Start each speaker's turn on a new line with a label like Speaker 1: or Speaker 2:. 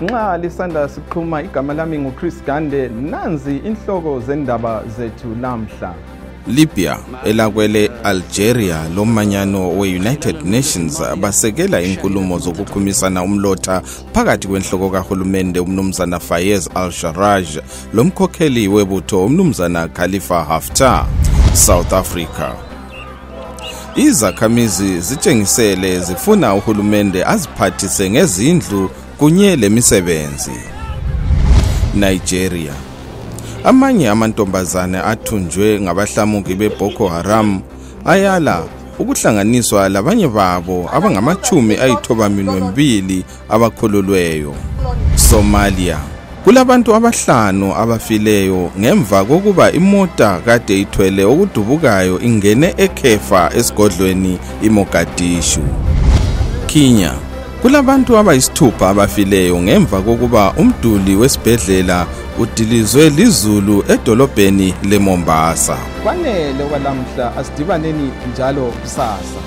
Speaker 1: Nxa lisanda siqhuma, igama lami nguChris Gande. Nanzi inhloko zendaba zethu lamhla.
Speaker 2: Libya, elakwele Algeria lomanyano we-United Nations basekela inkulumo zokukhumisana umlotha phakathi kwenhloko kahulumende umnumzana Fayez al-Sarraj lomkhokheli webutho umnumzana Khalifa Haftar. South Africa, izakhamizi zitshengisele zifuna uhulumende aziphathise ngezindlu kunye lemisebenzi. Nigeria, amanye amantombazane athunjwe ngabahlamuki beBoko Haram ayala ukuhlanganiswa labanye babo abangama-92 abakhululweyo. Somalia, kulabantu abahlanu abafileyo ngemva kokuba imota kade ithwele okudubukayo ingene ekhefa esigodlweni iMogadishu. Kenya, kulabantu abayisithupha abafileyo ngemva kokuba umduli wesibhedlela udilizwe lizulu edolobheni leMombasa.
Speaker 1: Kwanele okwalamhla, asidibaneni njalo kusasa.